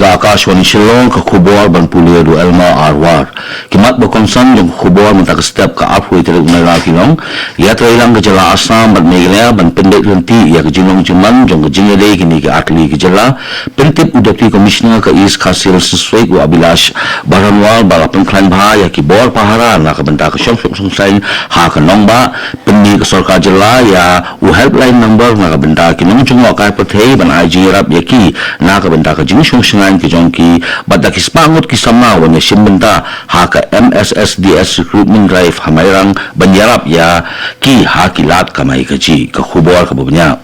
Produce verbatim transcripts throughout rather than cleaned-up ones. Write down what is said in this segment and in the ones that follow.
Ka Akashvani Shillong, ka khubor ban pule da u Elma Arwar. Ki mat ba kongsan jong ka khubor mynta ka step ka arphew tarik u Nailar ki long, ïatreilang ka jylla Assam bad Meghalaya ban pynbeit ryntih ïa ka jinglong jingman jong ka jingïadei kine ki artylli ki jylla. Pyntip u Deputy Commissioner ka East Khasi Hills District u Abhilash Baranwal ba la pynkhlaiñ bha ïa ki bor pahara na ka bynta ka shongsuk shongsaiñ ha ka nongbah. Pynmih ka sorkar jylla ïa u helpline number na ka bynta ki nongjngohkai pyrthei ban ai jingïarap ïa ki na ka bynta ka jingshong shngaiñ ka jong ki, bad da ki spah ngut ki samla wan ïashim bynta ha ka M S S D S recruitment drive ha Mairang ban ïarap ïa ki ha ki lad kamai kajih. Ka khubor kaba bniah.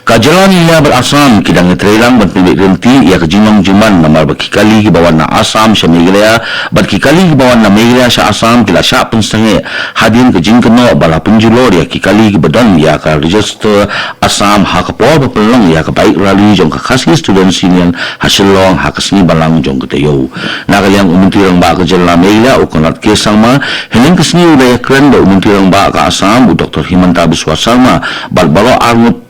Ka jylla Meghalaya bad Assam ki dang ïatreilang ban pynbeit ryntih ïa ka jinglong jingman namar ba ki kali kiba wan na Assam sha Meghalaya bad ki kali kiba wan na Meghalaya sha Assam ki la shah pynsangeh hadien ka jingkynnoh ba la pynjulor ïa ki kali kiba don ïa ka register Assam ha ka por ba pynlong ïa ka bike rally jong ka Khasi Students Union ha Shillong ha ka sngi Balang jong ka taïew. Na ka liang u Myntri Rangbah ka jylla Meghalaya u Conrad K Sangma, hynnin ka sngi u la ïakren da u Myntri Rangbah ka Assam u Doctor Himanta Biswa Sarma bad baroh arngut,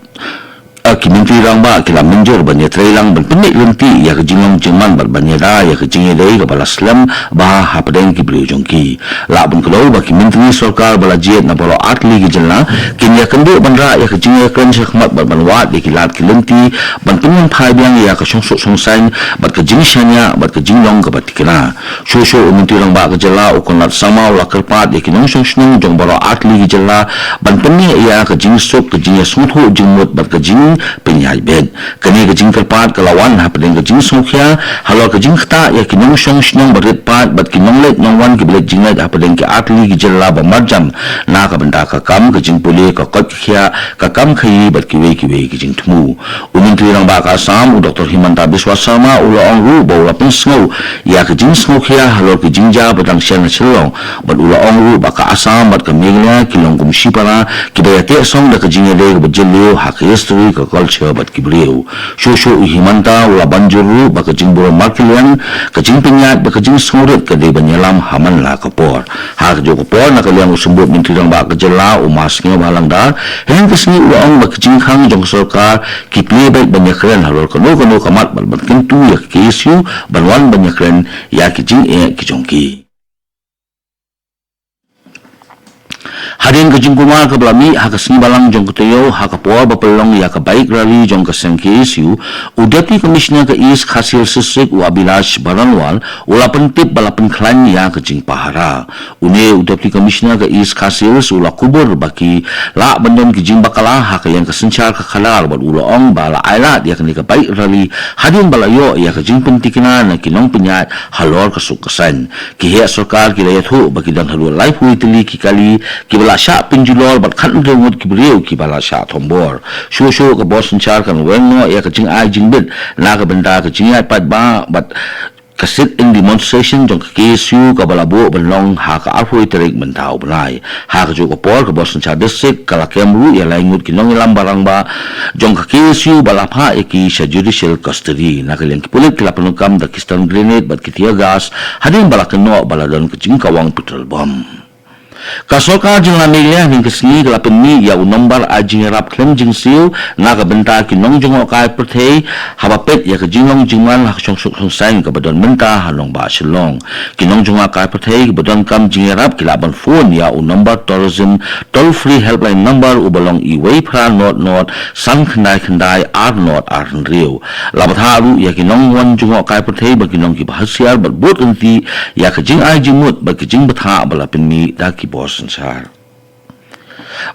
eh, ki Myntri Rangbah ki la mynjur ban ïatreilang ban pynbeit ryntih ïa ka jinglong jingman bad ban ïada ïa ka jingïadei kaba la slem bha hapdeng ki briew jong ki. Lah ban kdew ba ki Myntri sorkar ba la jied na baroh artylli ki jylla kin ïakynduh ban rah ïa ka jingïakren shakhmat bad ban wad ïa ki lad ki lynti ban pynïeng phai biang ïa ka shongsuk shongsaiñ bad ka jingshaniah bad ka jinglong kaba thikna. Shuh shuh u Myntri Rangbah ka jylla u Conrad Sangma u la kyrpad ïa ki nongshong shnong jong baroh artylli ki jylla ban pynïeng ïa ka jingsuk ka jingïasngewthuh jingmut bad ka jingpynïaid beit. Kane ka jingkyrpad ka la wan hapdeng ka jingsngewkhia halor ka jingktah ïa ki nongshong shnong ba rit paid bad ki nongleit nongwan kiba leit jingleit hapdeng ki artylli ki jylla ba marjan na ka bynta ka kam ka jingpule, ka koit ka khiah, ka kam khaïi bad kiwei kiwei ki jingthmu. U Myntri Rangbah ka Assam u Doctor Himanta Biswa Sarma u la ong ruh ba u la pynsngew ïa ka jingsngewkhia halor ka jingjia ba dang shen ha Shillong bad u la ong ruh ba ka Assam bad ka Meghalaya ki long kum shipara kiba ïateh song da ka jingïadei kaba jylliew ha ka history, ka culture bad ki briew. Shuh shuh u Himanta u la ban jur ruh ba ka jingburom markylliang, ka jingpynïaid bad ka jingsngewrit ka dei ban ïalam ha man la ka por. Ha kajuh ka por na ka liang u Symbud Myntri Rangbah ka jylla u Ma Sniawbhalang Dhar hynnin ka sngi u la ong ba ka jingkhang jong ka sorkar ki plie beit ban ïakren halor kano kano ka mat bad ban kyntu ïa ka K S U ban wan ban ïakren ïa ki jingeh ki jong ki. Hadien ka jingkulmar kaba la mih ha ka sngi Balang jong ka taïew ha ka por ba pynlong ïa ka bike rally jong ka seng K S U, u Deputy Commissioner ka East Khasi Hills District u Abhilash Baranwal u la pyntip ba la pynkhlaiñ ïa ka jingpahara. Une u Deputy Commissioner ka East Khasi Hills u la kubur ba ki lah ban don ki jingbakla ha ka liang ka synshar ka khadar bad u la ong ba la ailad ïa kane ka bike rally hadien ba la ïoh ïa ka jingpyntikna na ki nongpynïaid halor ka suk ka saiñ. Ki heh sorkar ki la ïathuh ba ki don haduh laiphew tylli ki kali kiba la shah pynjulor bad khathynriew ngut ki briew kiba la shah thombor. Shuh shuh ka bor synshar kan weng noh ïa ka jingai jingbit na ka bynta ka jingïaid paidbah bad ka sit-in demonstration jong ka K S U kaba la buh ban long ha ka arphew tarik mynta u bnai. Ha kajuh ka por ka bor synshar district ka la kem ruh ïa lai ngut ki nongïalam barangbah jong ka K S U ba la phah ïa ki sha judicial custody. Na ka liang ki pulit ki la pyndonkam da ki stun grenade bad ki tear gas hadien ba la kynnoh ba la don ka jingkawang petrol bomb. Ka sorkar jylla Meghalaya hynnin ka sngi ka la pynmih ïa u nombar ai jingïarap khlem jingsiew na ka bynta ki nongjngohkai pyrthei haba peit ïa ka jinglong jingman ha ka shongsuk shongsaiñ kaba don mynta ha nongbah Shillong. Ki nongjngohkai pyrthei kiba donkam jingïarap ki lah ban phone ïa u nombar tourism toll free helpline number uba long wei phra nod nod san khyndai khyndai ar nod ar hynriew. La bthah ruh ïa ki nongwan jngohkai pyrthei ba ki long kiba husiar bad bud ryntih ïa ka jingai jingmut bad ka jingbthah ba la pynmih da ki bor synshar.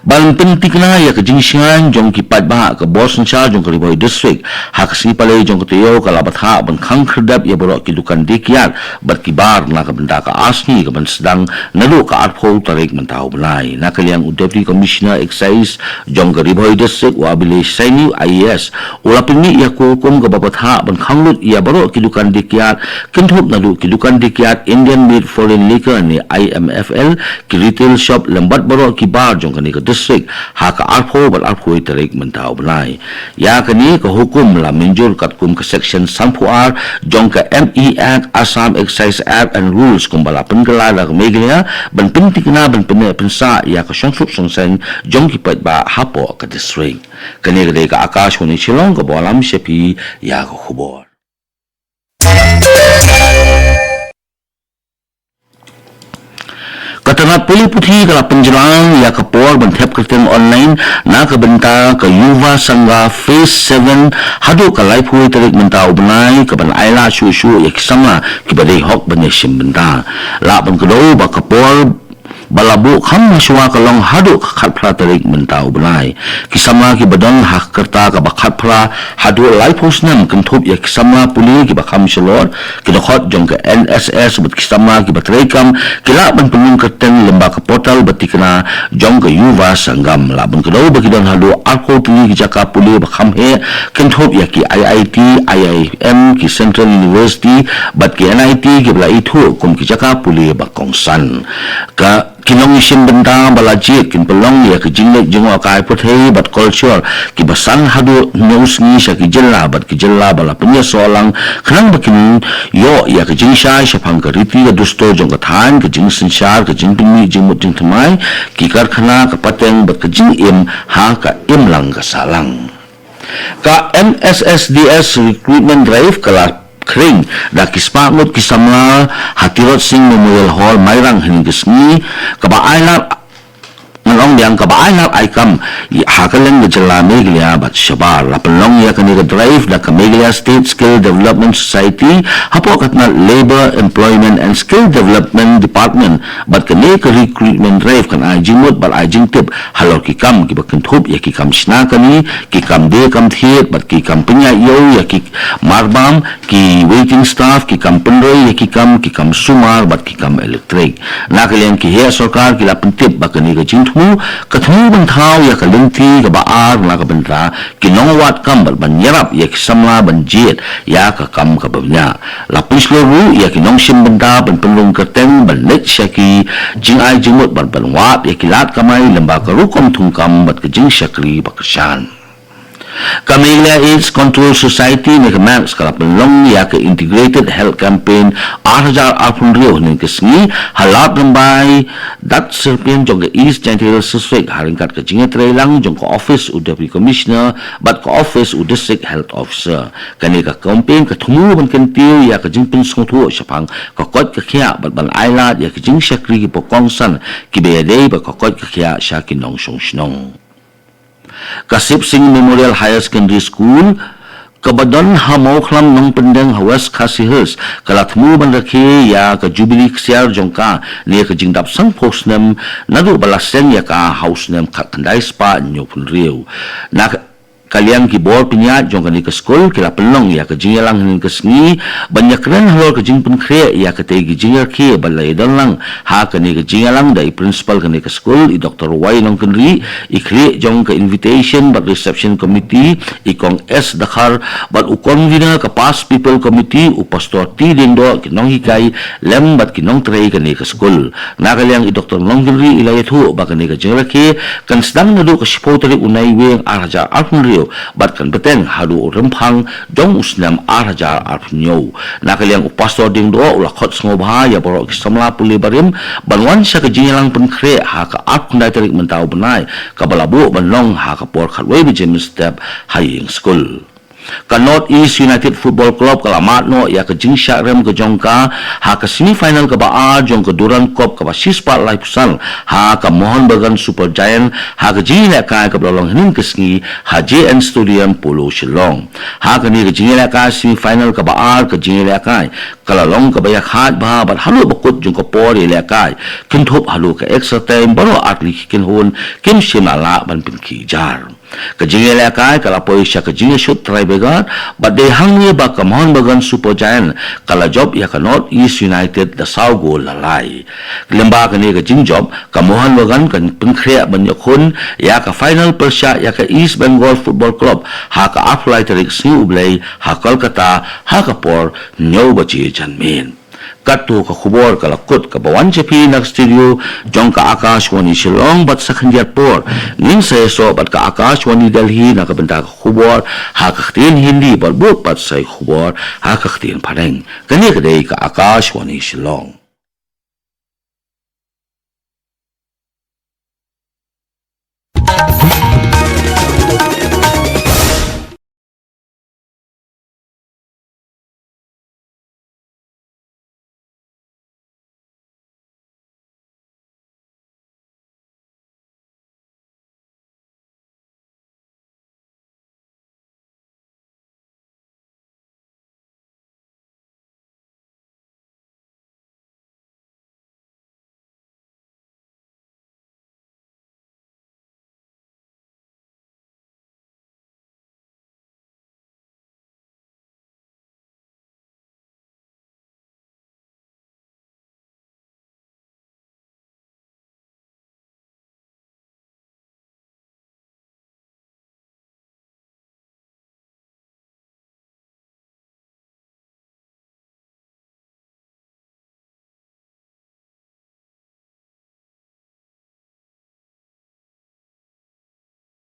Ban pyntikna ïa ka jingshngaiñ jong ki paidbah, ka bor synshar jong ka Ri Bhoi District ha ka sngi Palei jong ka taïew ka la bthah ban khang khyrdep ïa baroh ki dukan dei kiad bad ki bar na ka bynta ka ar sngi kaban sdang naduh ka arphew tarik mynta u bnai. Na ka liang u Deputy Commissioner Excise jong ka Ri Bhoi District u Abhilash Saini I A S u la pynmih ïa ka hukum kaba bthah ban khang lut ïa baroh ki dukan dei kiad, kynthup naduh ki dukan dei kiad Indian Made Foreign Liquor ne I M F L, ki retail shop lem bad baroh ki bar jong kane ka district ha ka arphew bad arphew tarik mynta u bnai. Ïa kane ka hukum la mynjur katkum ka section sanphew ar jong ka M E Act, Assam Excise Act and Rules kumba la pynkylla da ka Meghalaya ban pyntikna ban pynneh pynsah ïa ka shongsuk shongsaiñ jong ki paidbah hapoh ka district. Kane ka dei ka Akashvani Shillong kaba wallam sha phi ïa ka khubor. Tnat pule puthi ka la pynjlan ïa ka por ban thep kyrteng online na ka bynta ka Yuva Sangam Phase seven haduh ka laiphew tarik mynta u bnai, ka ban ailad shuh shuh ïa ki samla kiba dei hok ban ïashim bynta. Lah ban kdew ba ka por ba la buh kham hashwa ka long haduh ka khatphra tarik mynta u bnai. Ki samla kiba don ha ka rta kaba khatphra haduh laiphew snem, kynthup ïa ki samla pule kiba kham shalor, ki dkhot jong ka N S S bad ki samla kiba trei kam, ki lah ban pynlong kyrteng lyngba ka portal ba tikna jong ka Yuva Sangam. Lah ban kdew ba ki don haduh arphew tylli ki jaka pule ba kham heh, kynthup ïa ki I I T, I I M, ki Central University bad ki N I T kiba la ithuh kum ki jaka pule ba kongsan. Ka ki nongïashim bynta ba la jied kin pynlong ïa ka jingleh jngohkai pyrthei bad culture kiba san haduh hynñiew sngi sha ki jylla bad ki jylla ba la pynïasoh lang, khnang ba kin ïoh ïa ka jingshai shaphang ka riti ka dustur jong ka thaiñ, ka jingsynshar, ka jingpynmih jingmut jingthymmai, ki karkhana, ka pateng bad ka jingim ha ka imlang ka sahlang. Ka M S S D S Recruitment Drive ka la khring da ki spah ngut ki samla ha Tirot Sing Memorial Hall, Mairang, hynne ka sngi, kaba ailad, ngan ong biang, kaba ailad ai kam ha kylleng ka jylla Meghalaya bad shabar. La pynlong ïa kane ka drive da ka Meghalaya State Skill Development Society hapoh ka tnat Labour, Employment and Skill Development Department, bad kane ka recruitment drive kan ai jingmut bad ai jingtip halor ki kam kiba kynthup ïa ki kam shna kali, ki kam die kam thied bad ki kam pynïaid ïew ïa ki marbam, ki waiting staff, ki kam pynroi ïa ki kam, ki kam sumar bad ki kam elektrik. Na ka liang ki heh sorkar ki la pyntip ba kane ka jingthmu ka thmu ban thaw ïa ka lynti kaba ar na ka bynta ki nongwad kam bad ban ïarap ïa ki samla ban jied ïa ka kam kaba bniah. La pynshlur ruh ïa ki nongshim bynta ban pynrung kyrteng ban leit sha ki jingai jingmut bad ban wad ïa ki lad kamai lyngba ka rukom thungkam bad ka jingshakri ba kyrshan. Ka Meghalaya AIDS Control Society ne ka MEACS ka la pynlong ïa ka Integrated Health Campaign ar hajar arphew hynriew hynne ka sngi ha Lad Rymbai Dak Syrpien jong ka East Jaintia Hills District, ha ryngkat ka jingïatreilang jong ka office u Deputy Commissioner bad ka office u District Health Officer. Kane ka campaign ka thmu ban kyntiew ïa ka jingpynsngewthuh shaphang ka koit ka khiah bad ban ailad ïa ka jingshakri kiba kongsan kiba ïadei bad ka koit ka khiah sha ki nongshong shnong. Ka Sip Sing Memorial Higher Secondary School kaba don ha Mawkhlam Nongpyndeng ha West Khasi Hills ka la thmu ban rakhe ïa ka Jubilee ksiar jong ka ne ka jingdap sanphew snem naduh ba la seng ïa ka ha u snem khatkhyndai spah hynñiewphew hynriew. Na ka, ka liang ki bor pynïaid jong kane ka skul ki la pynlong ïa ka jingïalang hynne ka sngi ban ïakren halor ka jingpynkhreh ïa katei ka jingrakhe bad la ïadon lang ha kane ka jingïalang da i Principal kane ka skul, i Doctor Y Nongkynrih, i khlieh jong ka Invitation bad Reception Committee, i Kong S Dkhar, bad u Convener ka Past Pupil Committee, u Pastor T Diengdoh, ki nonghikai lem bad ki nongtrei kane ka skul. Na ka liang i Doctor Nongkynrih i la ïathuh ba kane ka jingrakhe kan sdang naduh ka shiphew tarik u Naiwieng ar hajar arphew hynriew bad kan bteng haduh u Rymphang jong u snem ar hajar arphew hynñiew. Na ka liang u Pastor Diengdoh u la khot sngewbha ïa baroh ki samla pule barim ban wan sha ka jingïalang pynkhreh ha ka arphew khyndai tarik mynta u bnai, kaba la buh ban long ha ka por khatwei baje mynstep ha ïing skul. Ka North East United Football Club ka la mad noh ïa ka jingshah rem ka jong ka ha ka semi final kaba ar jong ka Durand Cup kaba shispah laiphew san ha ka Mohun Bagan Super Giant ha ka jingïalehkai kaba la long hynne ka sngi ha J N Stadium, Polo, Shillong. Ha kane ka jingïalehkai semi final kaba ar, ka jingïalehkai ka la long kaba ïakhaid bha bad haduh ba kut jong ka por ïalehkai, kynthup haduh ka extra time, baroh artylli ki kynhun kim shym la lah ban pynkhih jar. Ka jingïalehkai ka la poi sha ka jingïashut tiebreaker bad dei hangne ba ka Mohun Bagan Super Giant ka la jop ïa ka North East United da saw gol la lai. Lyngba kane ka jingjop, ka Mohun Bagan kan pynkhreh ban ïakhun ïa ka final pyrshah ïa ka East Bengal Football Club ha ka arphew lai tarik sngi U Blei ha Kolkata ha ka por hynñiew baje janmiet. Katto ka khubor ka la kut, kaba wan sha phi na ka studio jong ka Akashvani Shillong, bad sa khyndiat por ngin sa ïasoh bad ka Akashvani Delhi na ka bynta ka khubor ha ka ktien Hindi bad bud pat sa ïa ka khubor ha ka ktien Phareng. Kane ka dei ka Akashvani Shillong.